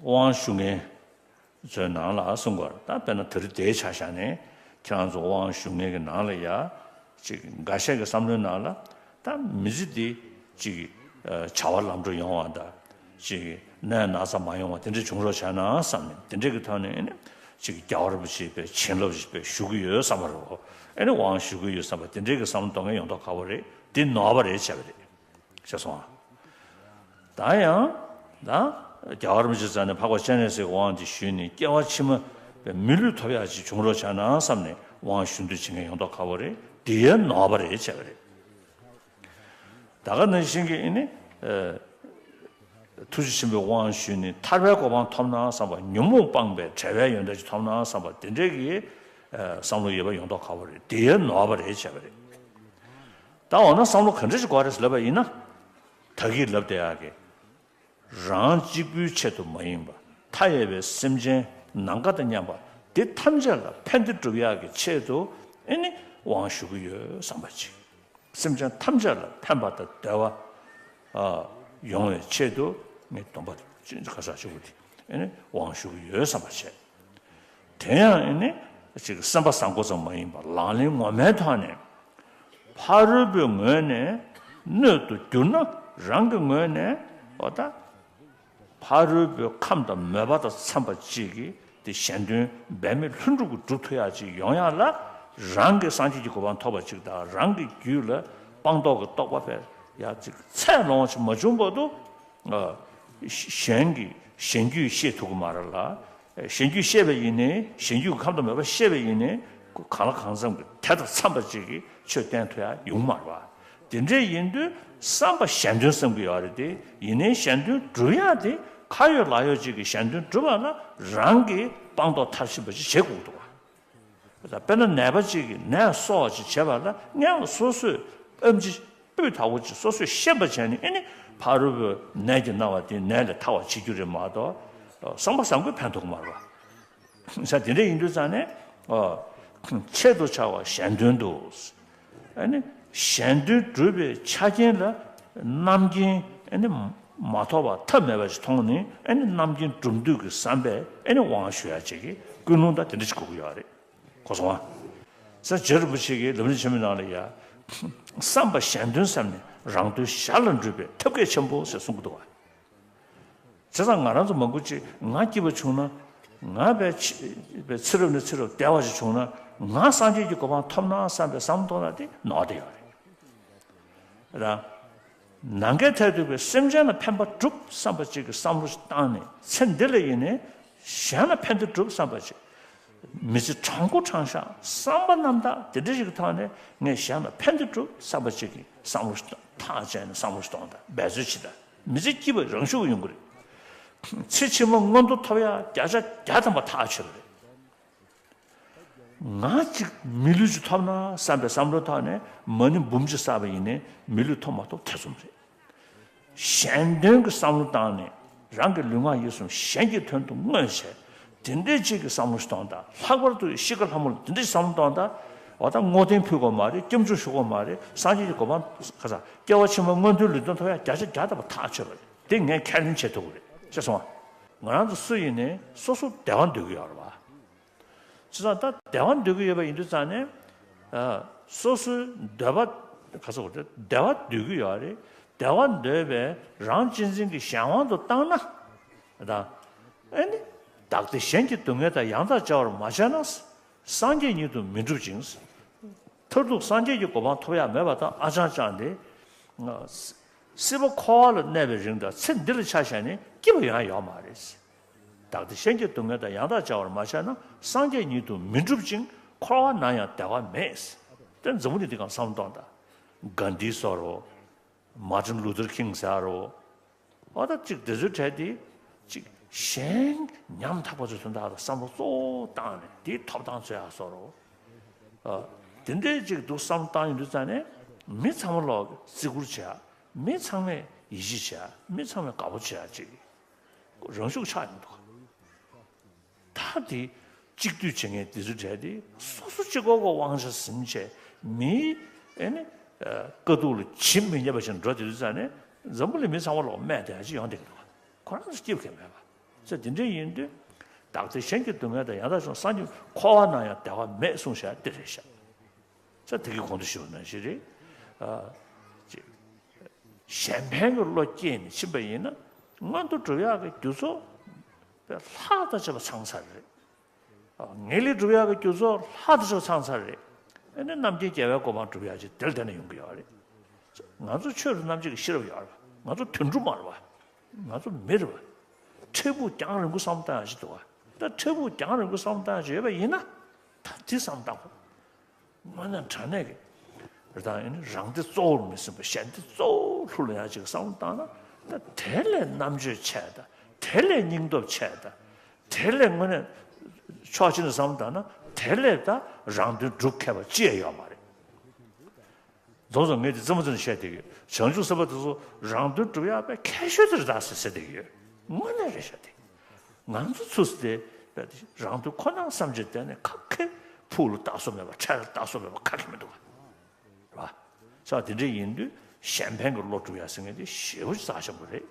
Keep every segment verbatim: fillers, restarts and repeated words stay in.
དབང་ཞུ་མཁན་ཚོའི་ནང་ལ་གསུང་གི་ཡོད་རེད། ད་དཔེར་ན་དེ་རིང་དེའི་ཆ་བཞག་ནས་ཁྱེད་རང་ཚོ་དབང་ཞུ་མཁན་གྱི་ནང་ལ་ཡ་ཅིག་འགའ་ཤས་ཀྱི་བསམ་བློའི་ནང་ལ་ད་མི་ཚེ་འདི་ཅིག་ཨ་བྱ་བ་ལམ་འགྲོ་ཡོང་བ་དང་། ཅིག་ན་ཚ་མ་ཡོང་བ་དེ་འདྲ་བྱུང་རོགས་བྱས་ན་བསམ་ནས། དེ་འདྲ་གི་ཐོག་ནས་ཨ་ནི་ཅིག་རྒྱལ་བ་རིན་པོ་ཆེའི་བྱིན་རླབས་ཞིག་ཞུ་གི་ཡོད་བསམ་པ་རེད། ཨ་ནི་དབང་ཞུ་གི་ཡོད་བསམ་པ་དེ་འདྲ་གི་བསམ་བློ་གཏོང་མཁན་ཡོང་མདོག་ཁ་པོ་རེད། འདི་ནོར་བ་རེད་བྱས་པ་རེད། ཤེས་སོང་ཨ། ད་ཡང་ད་རྒྱལ་བ་རིན་པོ་ཆེ་རྩ་ནས་འཕགས་པ་སྤྱན་རས་གཟིགས་དབང་འདི་ཞུས་ནས་སྐྱེ་བ་ཕྱི་མ་མི་ལུས་ཐོབ་ཡག་ཅིག་བྱུང་རོགས་བྱས་ན་བསམ་ནས་དབང་ཞུ་འདོད་བྱེད་མཁན་ཡོང་མདོག་ཁ་པོ་རེད། འདི་ཡང་ནོར་བ་རེད་བྱས་པ་རེད། ད་ག་ནང་བཞིན་གྱི་ཨ་ནི་ཨ་ཐུགས་རྗེ་ཆེན་པོའི་དབང་ཞུས་ནས་ཐར་པའི་གོ་འཕང་ཐོབ་ན་བསམ་པ། ཉོན་མོངས་སྤངས་པའི་བྲལ་བའི་ཡོན་ཏན་ཅིག་ཐོབ་ན་བསམ་པ། དེ་འདྲའི་གི་ཨ་བསམ་བློ་ཡོད་པ་ཡོང་མདོག་ཁ་པོ་རེད། དེ་ཡང་ནོར་བ་རེད་བྱས་པ་རེད། ད་འོ་ན་བསམ་བློ་ག་འདྲ་ཞིག་དགོས་རེད་ལབ་པ་ཡིན་ན། ད་གིན་ལབ་བསྡད་ཡག་གི་རང་གཅིག་པུའི་ཆེད་དུ་མ་ཡིན་པ། མཐའ་ཡས་པའི་སེམས་ཅན་ནམ་མཁའ་དང་མཉམ་པ་འདི་ཐམས་ཅད་ལ་ཕན་བདེ་སྒྲུབ་ཡག་གི་ཆེད་དུ་ཨ་ནི་དབང་ཞུ་གི་ཡོད་བསམ་པ་ཅིག་སེམས་ཅན་ཐམས་ཅད་ལ་ཕན་པ་དང་བདེ་བ་ཨ་ཡོང་བའི་ཆེད་དུ་ངས་སྡོམ་པ་ཅི་ག་ས་ཞུ་གི་དེ་ཨ་ནི་དབང་ཞུ་གི་ཡོད་བསམ་པ་བྱས། དེ་ཡང་ཨ་ནི་ཅིག་སེམས་པ་བཟང་པོ་ཙམ་མ་ཡིན་པར་ལག་ལེན་ངོ་མའི་ཐོག་ནས་ཕ་རོལ་པོའི་ངོས་ནས་སྣོད་དུ་གྱུར་ན། རང་གི་ངོས་ནས་འོ་ད་ཕ་རོལ་པོའི་ཁམས་དང་མོས་པ་དང་འཚམས་པ་ཅིག་གིས་དེ་གཞན་དོན་འབད་མེད་ལྷུན་གྲུབ་ཀྱིས་སྒྲུབ་ཐུབ་ཡག་ཅིག་ཡོང་ཡག་ལ། རང་གི་སངས་རྒྱས་ཀྱི་གོ་འཕང་ཐོབ་པ་ཅིག་དང་། རང་གི་རྒྱུད་ལ་སྤངས་རྟོགས་ཀྱི་རྟོགས་པ་སྦེ་ཡག་ཅིག་ཚད་ལོངས་ཅིག་མ་བྱུང་བར་དུ། ཨ་གཞན་གྱི་གཞན་རྒྱུད་ཤེས་ཐུབ་ཀྱི་མ་རེད་ལ། གཞན་རྒྱུད་ཤེས་པ་ཡིན་ནའི། གཞན་རྒྱུད་ཀྱི་ཁམས་དང་མོས་པ་ཤེས་པ་ཡིན་ནའི། གང་ལ་གང་འཚམ་གྱི་དེ་དང་འཚམས་པ་ཅིག་གིས་ཆོས་བསྟན་ཐུབ་ཡག་ཡོང་མ་རེད་པ། དེ་འདྲ་ཡིན་དུས་བསམ་པ་གཞན་དོན་བསམ་གྱི་ཡོད་རེད་དེ། ཡིན་ནའི་གཞན་དོན་སྒྲུབ་ཡག་དེ་ཁ་ཡོད་ལག་ཡོད་ཅིག་གིས་གཞན་དོན་སྒྲུབ་པ་ལ་རང་གིས་སྤངས་རྟོགས་མཐར་ཕྱིན་པ་ཅིག་བྱེད་དགོས་ཀྱི་འདུག་པ། དཔེར་ན་ནད་པ་གཅིག་གིས་ནད་གསོ་བ་ཅིག་བྱེད་པ་ལ་སྔོན་ལ་སོ་སོས་ཨེམ་ཆི་སྤུས་དག་པོ་ཅིག་སོ་སོས་ཤེས་པ་བྱས་ནས། ཨ་ནི་ཕ་རོལ་པོའི་ནད་ཀྱིས་ན་བ་དེ་ནད་ལས་ཐར་བ་བྱེད་རྒྱུ་རེད་མ་གཏོགས། བསམ་པ་བཟང་པོས་ཕན་ཐོགས་ཀྱི་མ་རེད་པ། ས་དེ་འདྲ་ཡིན་དུས་ཙང་ནས། ཨ་ཆེད་དུ་བྱ་བ་གཞན་དོན་དུ། ཨ་ནི་གཞན་དོན་སྒྲུབ་པའི་ཆ་རྐྱེན་ལ་རྣམ་མཁྱེན་ཨ་ནི་མ་ཐོབ་པ་ཐབས་མེད་པ་ཞིག་མཐོང་ནས། ཨ་ནི་རྣམ་མཁྱེན་སྒྲུབ་འདོད་ཀྱི་བསམ་པས་ཨ་ནི་དབང་ཞུ་ཡག་ཅིག་གི་ཀུན་སློང་དང་དེ་འདྲ་ཞིག་དགོས་ཀྱི་ཡོད་རེད། གོ་སོང་ཨ། ས་རྗེ་རིན་པོ་ཆེ་གིས་ལམ་རིམ་ཆེན་མོའི་ནང་ལ་ཡ། བསམ་པ་གཞན་དོན་བསམ་ནས་རང་དོན་གཞན་ལ་འགྲུབ་པའི་ཐབས་མཁས་ཆེན་པོ་ཟེར་གསུང་གི་འདུག་བ། བྱས་ཙང་ང་རང་ཚོ་མང་པོ་ཅིག་ང་སྐྱིད་པ་བྱུང་ན། ང་བས་ཕྱི་བས་ཚེ་རབས་ནས་ཚེ་རབས་བདེ་བ་ཞིག་བྱུང་ན། ང་སངས་རྒྱས་ཀྱི་གོ་འཕང་ཐོབ་ན་བསམ་པའི་བསམ་བློ་གཏོང་ན་དེ་ནོར་བསྡད་ཡོད་རེད། རང་ནམ་མཁའི་མཐས་གཏུགས་པའི་སེམས་ཅན་ལ་ཕན་པ་སྒྲུབ་བསམ་པ་ཅིག་གི་བསམ་བློ་ཞིག་བཏང་ནས། ཚེ་འདི་ལ་ཡིན་ནའི་གཞན་ལ་ཕན་བདེ་སྒྲུབ་བསམ་པ་ཅིག་མི་ཚེ་དྲང་པོ་དྲང་བཞག་བསམ་པ་རྣམ་དག་དེ་འདྲ་ཞིག་གི་ཐོག་ནས་ངས་གཞན་ལ་ཕན་བདེ་སྒྲུབ་བསམ་པ་ཅིག་གི་བསམ་བློ་ཞིག་ཐག་བཅད་ནས་བསམ་བློ་ཞིག་གཏོང་དང་། འབད་རྩོལ་བྱེད་དང་། མི་ཚེ་སྐྱིད་པ་རང་ཤུགས་ཡོང་གི་རེད། ཚེ་ཕྱི་མ་མངོན་མཐོ་ཐོབ་ཡག་བརྒྱ་ཆ་བརྒྱ་ཐམ་པ་ཐག་ཆོད་པ་རེད། ང་གཅིག་མི་ལུས་ཅིག་ཐོབ་ན་བསམ་པའི་བསམ་བློའི་ཐོག་ནས་མ་ཎི་འབུམ་གཅིག་བསགས་པ་ཡིན་ནའི་མི་ལུས་ཐོབ་མ་ཐོབ་ཐེ་ཚོམ་རེད། གཞན་དོན་གྱི་བསམ་བློ་བཏང་ནས་རང་གི་ལུས་ངག་ཡིད་གསུམ་གཞན་གྱི་དོན་དུ་བསྔོས་བྱས། དེ་འདྲའི་ཅིག་གི་བསམ་བློ་ཞིག་གཏོང་དང་། ལྷག་པར་དུ་གཤིས་ཀ་ལྷ་མོ་ལ་དེ་འདྲའི་བསམ་བློ་གཏོང་དང་། འོ་ད་བསྔོ་རྟེན་ཕུལ་དགོས་མ་རེད། སྐྱབས་འཇུག་ཞུ་དགོས་མ་རེད། སངས་རྒྱས་ཀྱི་གོ་འཕང་ཁ་ས་སྐྱེ་བ་ཕྱི་མ་མངོན་མཐོའི་ལུས་རྟེན་ཐོབ་ཡག་བརྒྱ་ཆ་བརྒྱ་ཐམ་པ་ཐག་ཆོད་པ་རེད། དེ་ངས་ཁས་ལེན་བྱེད་ཐུབ་ཀྱི་རེད། ཤེས་སོང་ཨ། ང་རང་ཚོ་སུ་ཡིན་ནའི་སོ་སོ་བདེ་བ་འདོད་ཀྱི་ཡོད་རེད་བ། བྱས་ཙང་ད་བདེ་བ་འདོད་ཀྱི་ཡོད་པ་ཡིན་དུས་ཙང་ནས། ཨ་སོ་སོའི་འདོད་པ་ག་ཚོད་དེ་བདེ་བ་འདོད་ཀྱི་ཡོད་རེད། བདེ་བ་འདོད་པའི་རང་གཅེས་འཛིན་གྱི་གཞན་དབང་དུ་བཏང་ན། ད་ཨེ་ནི་བདག་བདེ་གཞན་གྱི་སྡུག་བསྔལ་དང་། ཡང་དག་བྱ་བར་མ་བྱས་ན། སངས་རྒྱས་ཉིད་དུ་མི་འགྲུབ་ཅིང་། མཐར་ཐུག་སངས་རྒྱས་ཀྱི་གོ་འཕང་ཐོབ་ཡག་མེད་པ་དང་། ཨ་ཅང་ཅང་དེ། སྲིད་པ་འཁོར་བ་ལ་གནས་པའི་རིང་དང་། ཚེ་འདི་ལ་ཆ་བཞག་ནས་སྐྱིད་པ་ཡོང་ཡག་ཡོད་མ་རེད། བདག་བདེ་གཞན་གྱི་སྡུག་བསྔལ་དང་། ཡང་དག་བྱ་བར་མ་བྱས་ན། སངས་རྒྱས་ཉིད་དུ་མི་འགྲུབ་ཅིང་། འཁོར་བར་ནམ་ཡང་བདེ་བ་མེད། དེ་འཛམ་བུ་གླིང་འདི་སྒང་བསམ་བློ་གཏོང་དང་། གྷན་དྷི་ཟེར་རོ། མར་ཊིན་ལུ་ཐར་ཁིང་ཟེར་རོ། འོ་ད་ཅིག་དེ་ཚོའི་གྲས་དེ་ཅིག་གཞན་ཉམ་ཐག་པ་ཚོའི་དོན་དག་ལ་བསམ་བློ་གཙོ་བོ་བཏང་ནས། དེའི་ཐོབ་ཐང་རྩོད་ཡག་བཟོ་རོ། ཨ་དེ་འདྲའི་ཅིག་འདུག་བསམ་བློ་བཏང་ཡོང་དུས་ཙང་ནས། མི་ཚང་མ་ལོག་བརྩི་བཀུར་བྱེད་ཡག་མི་ཚང་མས་ཡིད་ཆེས་བྱེད་ཡག་མི་ཚང་མས་དགའ་པོ་བྱེད་ཡག་ཅིག་རང་ཤུགས་ཆགས་ཡོང་འདུག་ད་དེ་གཅིག་སྡུད་བྱེད་མཁན་དེ་ཚོའི་གྲས་དེ་སོ་སོ་གཅིག་པོ་གི་དབང་ཆ་ཟིན་བྱས། མིའི་ཨེ་ནི་ཨ་དཀའ་སྡུག་ལ་ཇི་མི་སྙེག་པ་བྱས་འགྲོ་དེ་དུས་ཙང་ནས། འཛམ་བུ་གླིང་མི་ཚང་མ་ལོག་སྨད་དེ་ཅིག་ཡོང་བསྡད་ཀྱི་འདུག་ཁོ་རང་ཚོ་སྐྱིད་པ་གང་ཡང་མེད་པ། ཟེར། དེ་འདྲ་ཡིན་དུས་བདག་ལྟ་གཞན་གྱི་སྡུག་བསྔལ་དང་། ཡང་དག་བྱུང་སངས་རྒྱས་འཁོར་བ་ན་ཡང་བདེ་བ་མེད་གསུངས་བཞག་དེ་རེད་ཤག་ཟེར། དེ་གི་གོང་དུ་ཞུས་པ་ནང་བཞིན་རེད། ཨ། ཅེས། གཞན་ཕན་གྱི་བློ་སྐྱེས་ནས་ཕྱིན་པ་ཡིན་ན། མངོན་མཐོ་སྒྲུབ་ཡག་གི་རྒྱུ་ཚོགས་ལྷག་དང་བཅས་པ་ཚང་ཚར་རེད། ངེས་ལེགས་སྒྲུབ་ཡག་གི་རྒྱུ་ཚོགས་ལྷག་ཏུ་ཆེ་བ་ཚང་ཚར་རེད། ཨ་ནི་རྣམ་མཁྱེན་རྒྱལ་བའི་གོ་འཕང་སྒྲུབ་ཡག་ཅིག་དེ་ལ་བརྟེན་ནས་ཡོང་གི་ཡོད་རེད། ང་ཚོ་ཆོས་རུ་རྣམ་འབྱེད་ཀྱི་ཤེས་རབ་ཡོད་རེད། ང་ཚོ་དུད་འགྲོ་མ་རེད་པ། ང་ཚོ་མི་རེད་པ། འཕྲལ་ཕུགས་རྒྱང་རིང་པོ་བསམ་བློ་བཏང་ཡག་ཅིག་འདུག་པ། ད་འཕྲལ་ཕུགས་རྒྱང་རིང་པོ་བསམ་བློ་བཏང་ཡག་ཅིག་ཡོད་པ་ཡིན་ན། ད་འདི་བསམ་བློ་བཏང་དགོས། དངོས་གནས་དྲང་གནས་ཀྱི་རང་དང་། རང་སྡེ་གཙོ་བོར་མི་སེམས་པ། གཞན་སྡེ་གཙོ་བོ་ལྷུར་ལེན་ཡག་ཅིག་བསམ་བློ་བཏང་ན། ད་དེ་ལས་རྣམ་དཔྱོད་ཆེ་ད། དེ་ལས་སྙིང་སྟོབས་ཆེ་ད། དེ་ལས་དངོས་གནས་ཕྱོགས་གཅིག་ནས་བསམ་བློ་བཏང་ན་དེ་ལས་ད་རང་དོན་སྒྲུབ་མཁས་པ་ཅི་ཡང་ཡོད་མ་རེད། རྫོགས་སོང་། ངས་དེ་རྩེད་མོ་རྩེ་ནས་བཤད་བསྡད་ཀྱི་ཡོད། བྱང་ཆུབ་སེམས་དཔའ་དེ་ཚོ་རང་དོན་སྒྲུབ་ཡག་དཔེ་མཁས་ཤོས་དེ་རེད་ད་ཟེར་ཟེར་བསྡད་ཀྱི་ཡོད། དངོས་གནས་རེད་ཤག་དེ། ང་ཚོ་ཚུར་དེ་རང་དོན་ཁོ་ན་བསམ་བྱས་བསྡད་ནས་ཁ་མཁས། ཕུགས་ལ་བལྟ་སྲོལ་མེད་པ། འཕྲལ་ལ་བལྟ་སྲོལ་མེད་པ་ག་གེ་མི་འདུག་ག་རེད་པ། ས་དེ་འདྲ་ཡིན་དུས་གཞན་ཕན་གྱི་བློ་སྒྲུབ་ཡག་ཟེར་མཁན་དེ་ཞེ་པོ་ཅིག་རྩ་ཆེན་པོ་རེད།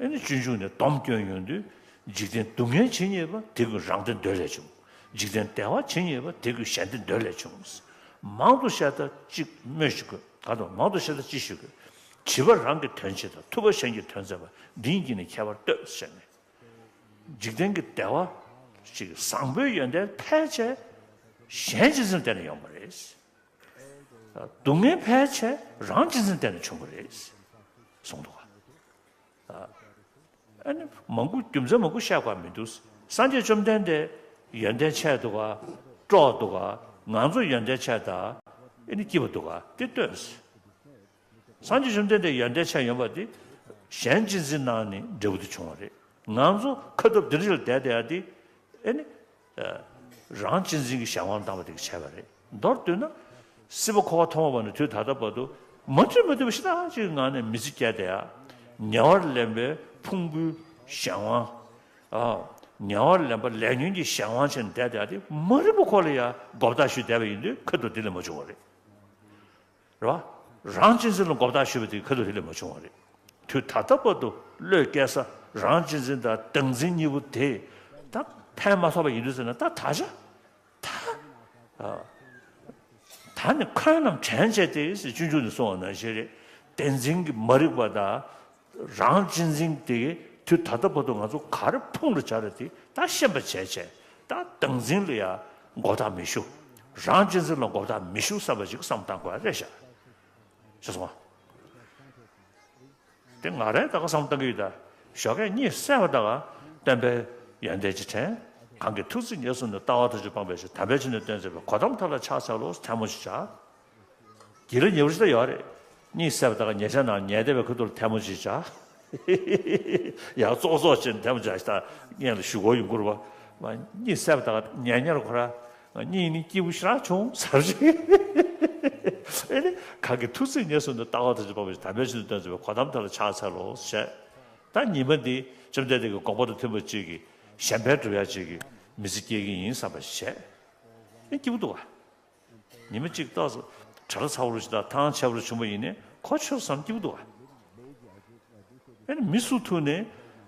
ཨེ་ནི་སྤྱོད་འཇུག་ནས་སྡོམ་སྐྱོན་ཡོང་དུས། འཇིག་རྟེན་སྡུག་བསྔལ་ཇི་སྙེད་པ། དེ་ཀུན་རང་དོན་འདོད་ལས་བྱུང་། འཇིག་རྟེན་བདེ་བ་ཇི་སྙེད་པ། དེ་ཀུན་གཞན་དོན་འདོད་ལས་བྱུང་། མང་དུ་བཤད་ད་ཅི་སྨོས་ཤིག་དགོས། ག་དང་། མང་དུ་བཤད་ད་ཅི་ཞུ་དགོས། བྱིས་པ་རང་གི་དོན་བྱེད་དང་། ཐུབ་པ་གཞན་གྱི་དོན་མཛད་པ། འདི་གཉིས་ཀྱི་ནི་ཁྱད་པར་ལྟོས་ཟེར་ནས། འཇིག་རྟེན་གྱི་བདེ་བ་ཞིག་བཟང་པོའི་ཡོན་ཏན་ཕལ་ཆེར་གཞན་གཅེས་འཛིན་ལ་བརྟེན་ནས་ཡོང་བ་རེད། སྡུག་བསྔལ་ཕལ་ཆེར་རང་གཅེས་འཛིན་ལ་བརྟེན་ནས་བྱུང་བ་རེད་གསུངས་འདུག་ག་ཨ་ནི་མང་པོ། རྒྱུ་མཚན་མང་པོ་བཤད་དགོས་མི་འདུག་སངས་རྒྱས་བཅོམ་ལྡན་འདས་ཡོན་ཏན་ཆེ་འདུག་ག་སྤྲོ་འདུག་ག་ང་ཚོ་ཡོན་ཏན་ཆེ་ད། ཨ་ནི་སྐྱིད་པ་འདུག་ག་དེ་སྟོན། སངས་རྒྱས་བཅོམ་ལྡན་འདས་ཡོན་ཏན་ཆེ་ཡོང་བ་དེ་གཞན་གཅེས་འཛིན་གནང་ནས་འབྲས་བུ་དེ་བྱུང་བ་རེད། ང་ཚོ་ཁ་ཐུབ་འདི་འདྲ་ཞིག་ལ་བསྡད་བསྡད་ཡག་དེ། ཨ་ནི། རང་གཅེས་འཛིན་གྱི་གཞན་དབང་བཏང་བ་དེ་གིས་བྱས་པ་རེད། མདོར་བསྡུས་ན། སྲིད་པ་འཁོར་བ་ཐོག་མ་བར་ནས་དུས་ད་ལྟ་བར་དུ་མ་མཐུན་མ་མཐུན་པ་ཞེ་དྲག་ཅིག་ངང་ནས་མི་ཚེ་སྐྱེལ་བསྡད་ཡག་ཉེ་བར་ལེན་པའི་ཕུང་པོའི་གཞན་དབང་། ཨ། ཉེ་བར་ལེན་པ་ལས་ཉོན་གྱི་གཞན་དབང་བྱས་ནས་བསྡད་བསྡད་ཡག་དེ་མ་རིག་པ་ཁོ་ལ་ཡང་མགོ་བཏགས་གཞུས་བསྡད་པ་ཡིན་དུས་ཁ་ཐུག་དེ་ལས་མ་བྱུང་བ་རེད། རེད་བ། རང་གཅེས་འཛིན་ལ་མགོ་བཏགས་གཞུས་པ་དེ་ཁ་ཐུག་དེ་ལས་མ་བྱུང་བ་རེད། དུས་ད་ལྟ་བར་དུ་བློས་བཀལ་ས་རང་གཅེས་འཛིན་དང་བདག་འཛིན་གཉིས་པོ་དེ་ད་ཕན་མ་ཐོགས་པ་ཡིན་དུས་ཟེར་ན། ད་ད་ཆ་ད་ཨ། ད་ནི་འཁོན་རྣམས་དྲན་བྱས་ཏེ་ཟེར་སྤྱོད་འཇུག་ནས་གསུངས་པ་ནང་བཞིན་རེད། བདེན་འཛིན་གྱི་མ་རིག་པ་དང་། རང་གཅེས་འཛིན་དེ་དུས་ད་ལྟ་བར་དུ་ང་ཚོ་ག་རེ་ཕུང་ལ་སྦྱར་རེད་དེ་ད་ཤེས་པ་བྱས་བྱས། ད་བདག་འཛིན་ལ་ཡང་མགོ་བཏགས་མི་གཞུ། རང་གཅེས་འཛིན་ལ་མགོ་བཏགས་མི་གཞུ་བསམ་པ་ཅིག་བསམ་བཏང་དགོས་རེད་ཤག་ཤེས་སོང་ང་། དེ་ང་རང་ད་ག་བསམ་བཏང་གི་ཡོད་ད། ཞོགས་ཀས་གཉིད་སད་པ་ད་ག་སྟོན་པའི་ཡོན་ཏན་ཅིག་དྲན། གང་གིས་ཐུགས་བརྩེ་ཉེར་བཟུང་ནས། ལྟ་བ་ཐམས་ཅད་སྤངས་པའི་ཕྱིར། དམ་པའི་ཆོས་ནི་སྟོན་མཛད་པའི། གོ་ཏམ་མཐའ་ལ་ཕྱག་འཚལ་ལོ། ཐལ་མོ་ཞིག་བྱ། དགེ་ལེགས་ཉེ་བར་ཞུ་ད་ཡོད་རེད། གཉིད་སད་པ་ད་ག་ཉལ་ཆས་ནང་ཉལ་བསྡད་པའི་ཁ་ཐུག་ལ་ཐལ་མོ་ཞིག་བྱ། ཡང་ཙོག་ཙོག་བྱས་ནས་ཐལ་མོ་བྱ་ཞིག་ད་སྔོན་ལ་ཞུ་དགོས་ཡོང་གི་རེད་པ། མ་གཉིད་སད་པ་ད་ག་ཉལ་ཉལ་ཁོ་ར། ང་གཉིད་ནི་སྐྱིད་པོ་ཞེ་དྲག་བྱུང་ཟེར་ཞིག་ཨེ་ནི་གང་གིས་ཐུགས་བརྩེ་ཉེར་བཟུང་ནས། ལྟ་བ་ཐམས་ཅད་སྤངས་པའི་ཕྱིར། དམ་པའི་ཆོས་ནི་སྟོན་མཛད་པའི། གོ་ཏམ་མཐའ་ལ་ཕྱག་འཚལ་ལོ་ཞེས། ད་ཉི་མ་འདི་བཅོམ་ལྡན་འདས་ཀྱི་དགོངས་པ་དང་མཐུན་པ་ཅིག་གི་གཞན་ཕན་སྒྲུབ་ཡག་ཅིག་གི་མི་ཚེ་སྐྱེལ་གྱི་ཡིན་བསམ་པ་ཞིག་བྱས། ཨེ་སྐྱིད་པོ་འདུག་ག་ཉི་མ་གཅིག་ཏོག་ཙམ་གྲ་ལ་ཚ་བོ་རུ་ཞིག་དང་ཐང་ཆད་པོ་རུ་བྱུང་བ་ཡིན་ནའི་ཁོ་ཆོས་བསམ་སྐྱིད་པོ་འདུག་ག་ཨེ་ནི་མི་སུ་ཐུག་ནས་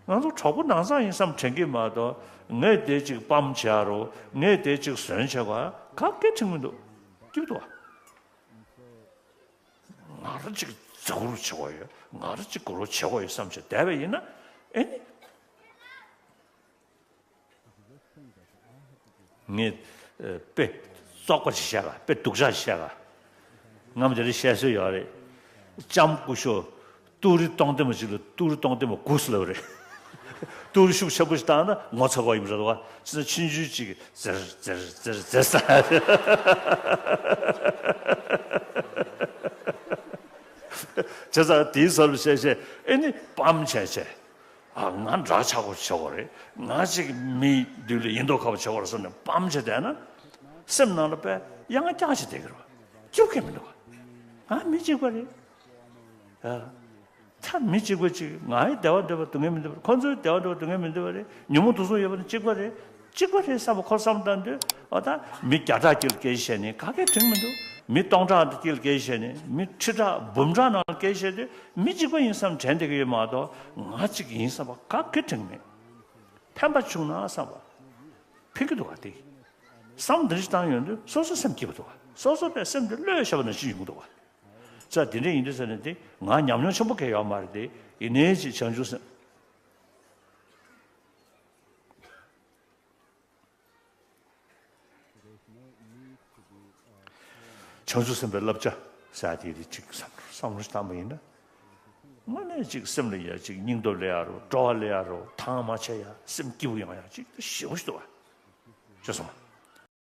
ང་ཚོ་གྲོགས་པོ་ནང་ཚང་ཡིན་བསམ་དྲན་གྱི་མ་གཏོགས། ངས་དེ་གཅིག་སྤམ་བྱས་རོགས། ངས་དེ་གཅིག་ཟོན་བྱས་པ་ག་གེ་དྲན་མི་འདུག་སྐྱིད་པོ་འདུག་ག་ང་རང་གཅིག་མཛའ་བོར་བྱེད་དགོས་ཡོད། ང་རང་གཅིག་དགའ་བོར་བྱེད་དགོས་ཡོད་བསམ་བྱས་བསྡད་པ་ཡིན་ན། ཨེ་ནི། ངས་ཨ་དཔེ་བཙོག་པ་ཞིག་བཤད་ག་དཔེ་སྡུག་ཅག་ཞིག་བཤད་ག་སྔ་མོ་དེ་རིང་བཤད་སྲོལ་ཡོད་རེད། ལྕམ་སྐུ་ཞབས་ཏུ་རི་སྟོང་ལྡན་མ་ཅིག་ལ་ཏུ་རི་སྟོང་ལྡན་མ་དགུ་ཟེར་ལབ་རེད། ཏུ་རི་ཤུགས་ཆེན་པོ་ཞིག་བཏང་ན་ངོ་ཚ་གི་ཡོད་རེད་བ། ཅི་ན་ཆུང་ཆུང་ཅིག་གིས་ཛེར་ཛེར་ཛེར་ཛེར་ཟེར། བྱས་ཙང་དེའི་ཟེར་བཤད་བཤད། ཨེ་ནི་སྤམ་བྱས་བྱས། ཨ། ང་འདྲ་ཆགས་པོ་བྱེད་དགོས་རེད། ང་གཅིག་མི་མདུན་ལ་ཡིན་མདོག་ཁ་པོ་བྱེད་དགོས་རེད་བསམ་ནས་སྤམ་བྱས་བསྡད་ན། སེམས་ནང་ལ་དཔེ་གཡང་སྐྱག་ཅིག་བསྡད་ཀྱི་རེད་བ། སྐྱིད་པོ་གང་ཡང་མི་འདུག་བ། ང་མི་གཅིག་པ་རེད། ཨ། ད་མི་གཅིག་པ་གཅིག་ང་ཡི་བདེ་བ་འདོད་པ་སྡུག་བསྔལ་མི་འདོད་པ་རེད། ཁོ་ཚོའི་བདེ་བ་འདོད་པ་སྡུག་བསྔལ་མི་འདོད་པ་རེད། ཉོན་མོངས་དུག་གསུམ་ཡོད་པ་ནི་གཅིག་པ་རེད། གཅིག་པ་རེད་བསམ་པ་ཁོ་བསམ་བཏང་དུས། ཨོ་ད་མི་བརྒྱ་ཕྲག་དཀྱིལ་སྐད་ཆ་བཤད་ནས་ག་གེ་དྲན་མི་འདུག་མི་སྟོང་ཕྲག་དཀྱིལ་སྐད་ཆ་བཤད་ནས། མི་ཁྲི་ཕྲག་འབུམ་ཕྲག་ནང་སྐད་ཆ་བཤད་དུས་མི་གཅིག་པ་ཡིན་བསམ་དྲན་བསྡད་ཀྱི་ཡོད་མ་གཏོགས། ང་གཅིག་ཡིན་བསམ་པ་ག་གེ་དྲན་མེད། ཕན་པ་བྱུང་ན་བསམ་པ་ཕན་གྱི་འདུག་བ། དེ་བསམ་འདི་འདྲ་ཞིག་བཏང་ཡོང་དུས་སོ་སོ་སེམས་སྐྱིད་པ་འདུག་བ། སོ་སོ་པའི་སེམས་དེ་བློས་བྱས་པ་ནང་བཞིན་ཡོང་གི་འདུག་བ། ཙང་དེ་འདྲ་ཡིན་དུས་ཟེར་ནས་དེ་ང་ཉམས་མྱོང་ཆེན་པོ་གང་ཡོད་མ་རེད་དེ། ཡིན་ནའི་ཅིག་བྱང་ཆུབ་སེམས། བྱང་ཆུབ་སེམས་དཔའི་བསླབ་བྱ་ཟེར་ཡ་དེ་རེད། ཅིག་བསམ་བསམ་བློ་ཞིག་བཏང་པ་ཡིན་ན། དངོས་གནས་ཅིག་སེམས་ལ་ཡ་ཅིག་སྙིང་སྟོབས་སླེབས་ཡ་རོ། སྤྲོ་བ་སླེབས་ཡ་རོ། ཐང་མ་ཆད་ཡ། སེམས་སྐྱིད་པོ་ཡོང་ཡ་ཅིག་ཞེ་པོ་ཞིག་འདུག་བ། ཅེས་གསུངས།